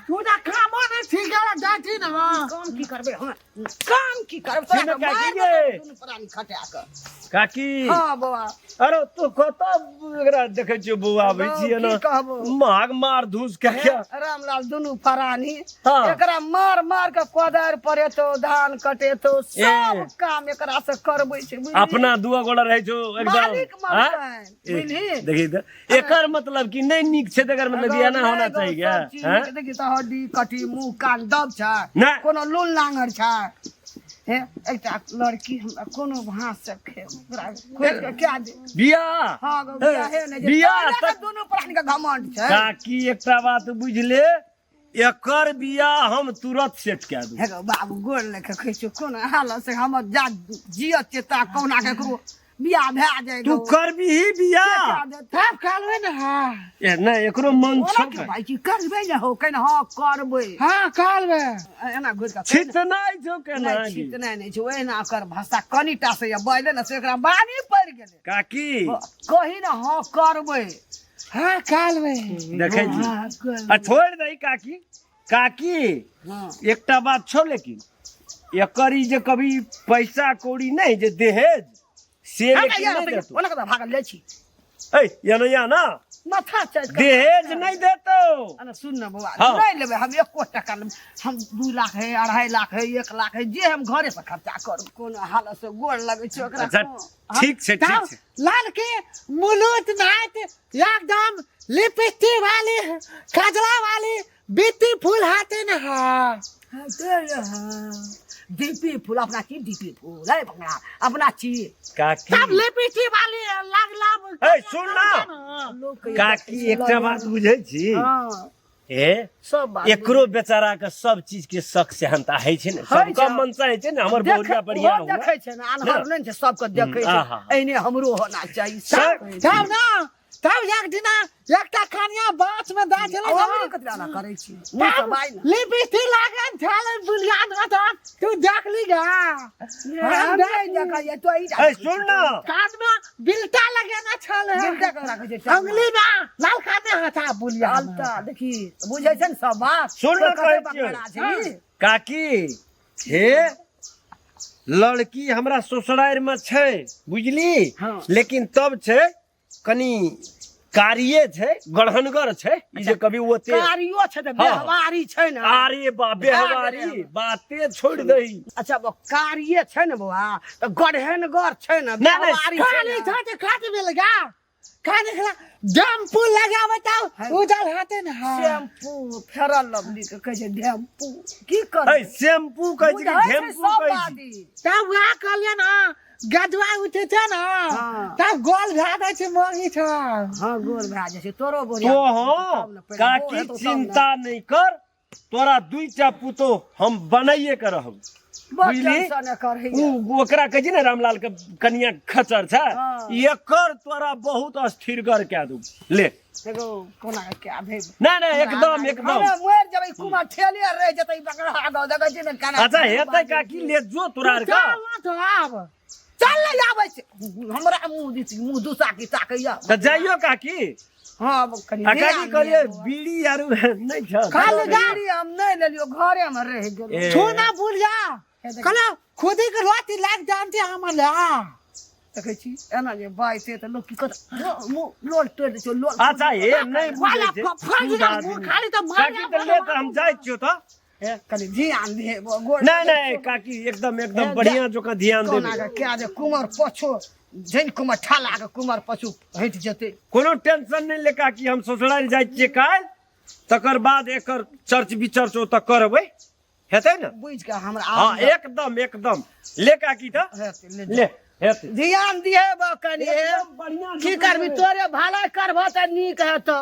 तू तऽ कामो नहि ठीक है जाइ छी ने काम की करबै हम काम की करबै छी ने तोरा काकी मारि गे। देतौ दुनू प्राणी खटा कऽ काकी हँ बौआ अरे तू कतऽ एकरा देखै छियौ बौआ आबै छियै की ना कहबो माग मार धूस के के रामलाल दुनू फरानी हाँ। एकरा मार मार के कोदारि परेतो धान कटेतो सब ए। काम एकरा से करबै छै बुझली? अपना दुआ गोड़ा रहै छौ एकदम मालिक हाँ? मरतनि ए, बुझली देखी तऽ एकर मतलब कि नहि नीक छै तकर मतलब एना होना चाहिए क्या सब चीज हाँ? नीक। देखी तऽ हड्डी कटी मुंह कान दब छै नहि। कोनो लूल नांगर छै हे एकटा लड़की हमरा कोनो भाँस से ओकरा खोजि के क्या दे बियाह हाँ गो बियाहे नहि जे बियाह तोरे के तक दुनू प्राणी के घमंड छै काकी एकटा बात बुझले एकर बियाह हम तुरंत सेट कए दू हे गो बाबू गोर लए के कहै छियौ कोनो हालत से हमर जा जियत चेता कहुना केकरो बियाह भए जाय तू करबीही बियाह तब करबै ने हाँ ए नहि एकरो मन ओना छौ के भाई की करबै ने हो केना हाँ करबै हाँ करबै एना घुरि कऽ छितनाइ छौ केना नहि छितनाइ नहि छै ओहिना ओकर भाषा कनिटा से बजलै ने से एकरा बानी पड़ि गेलै काकी कही ने हाँ करबै हाँ करबै देखै छी हाँ, करबै। आ छोड़ि दही काकी काकी हाँ एकटा बात छौ लेकिन एकर ई जे कभी पैसा कौड़ी नहि जे दहेज से हँ, लेकिन यार, नहि देतौ ओना कतऽ भागल जाइ छी ऐ या ना या ना माथा चाटि कऽ- दहेज नहि देतौ अरे सुन ने बौआ हाँ। नहि लेबै हम एको टका लेबै हम 2 लाख है 2.5 लाख है 1 लाख है जे हम घरे से खर्चा करू कोनो हालत से गोड़ लगै छै ओकरा अच्छा कोनो- ठीक छै ठीक तब छै लड़की मुलूत नाइट एकदम लिपस्टिक वाली कजरा वाली बीती फूल हाथे न हाँ हाँ, डीपी फूल अपना छी डीपी फूल है बंगला अपना छी काकी तब लिपस्टिक वाली लाग लाग ए सुन ना लोक के काकी एकटा बात बुझै छी हाँ ए सब बात एकरो बेचारा के सब चीज के शक सेहनता होइ छै ने होइ सबके छै। मनसा होइ छै ने हमर देख- बहुरिया बढ़िया ओहो हुए देखै छै ने अनहर नहि छै सबके देखै छै आहा। एहने हमरो होना चाही सब- तब ना तब एक दिना एकटा कनिया बाँस में दए छलै आ हमरे कतरा ना करै छी मुँह से बाइ ना लिपस्टिक लागल छल बुलिया न तू देख ली गा हम नहि देखलियै तो ई ए सुन ना कान में बिलटा लगेने छल बिलटा ककरा कहै छै अंगुली में लाल खाने हथा बुलिया अलता देखी बुझै छै ने सब बात सुन ना तो कहै कते छियौ। बकरा छै ई। काकी हे लड़की हमरा ससुरारि में छै बुझली हाँ। लेकिन तब छै कनि कारिये छै गढ़नगर छै ई जे कभी ओते कारियो छै तऽ हाँ। व्यवहारी छै ने अरे बा बेहवारी गेलै। बाते छोड़ दही अच्छा बा कारिये छै ने बौआ तऽ गढ़नगर छै ने नहि, नहि, व्यवहारी छै खाली ने। था तो खाते मिल गया खाने खिला शैम्पू लगा बताओ उजल हाथे ना हाँ शैम्पू फेरल लवली के कहै छै ढेम्पू की करबै ए शैम्पू कहै छै कि बुझै छै ढेम्पू सब कहै छै बादी तब वह कर लिया ना गदवा उठे थे ना हाँ। तब गोल भा दै छै मोगी छ हँ गोर भए जाइ छै तोरो बोरिया तो हाँ काकी चिंता नहीं कर तोरा दुईटा पुतो हम बनाइए के रहब बुझली? उ ओकरा कहै छै ने रामलाल के कनिया खचर छै हाँ। एकर तोरा बहुत अस्थिरगर कए दू ले एगो कोना के क्या भेल नहीं नहीं एकदम एकदम हमे मरि जेबै कुमार ठेले रहि जेतै बकरा आगाँ देखै छियै ने केना अच्छा हेतै काकी ले जो तोरा आर का चल ना तो आब चल ले आबै छै हमरा मुँह दिस मुँह दुसा की ताकैया तऽ जाइयो काकी हँ आब कनि आ काकी ध्यान कहलियै दियौ। बीड़ी आरू नहि छल खा ले जा। बीड़ी हम नहि लेलियो घरे मे रहि गेलो ए, छू ना भूल जा कहलो खुदी के रोटी लाग जानते हमर ला देखै छी एना जे बाजतै तऽ लोक की कहत मुँह लोल तोड़ि दै छै लोल अच्छा हे नहि बुझै वाला छै फल शुद्ध आदमी। मुँह खाली तऽ मार काकी तऽ ले तऽ हम जाइ छियौ तऽ हे कनि ध्यान दे गोड़ नहि नहि काकी एकदम एकदम बढ़िया जोका ध्यान कोना देबै के क्या जे कुमर पछो जैन कुमर ठाला के कुमर पछू हटि जेतै कोनो टेंशन नहि ले काकी हम ससुराल जाइ छियै काल्हि तकर बाद एकर चर्च विचर्च ओतऽ करबै हेतै ने बुझि के हमरा हाँ आब एकदम एकदम ले काकी तऽ हेतै, ले ले हेतै ध्यान दिहे कनि एकदम बढ़िआँ की करबी तोरे भलाई करबह तऽ नीक हेतौ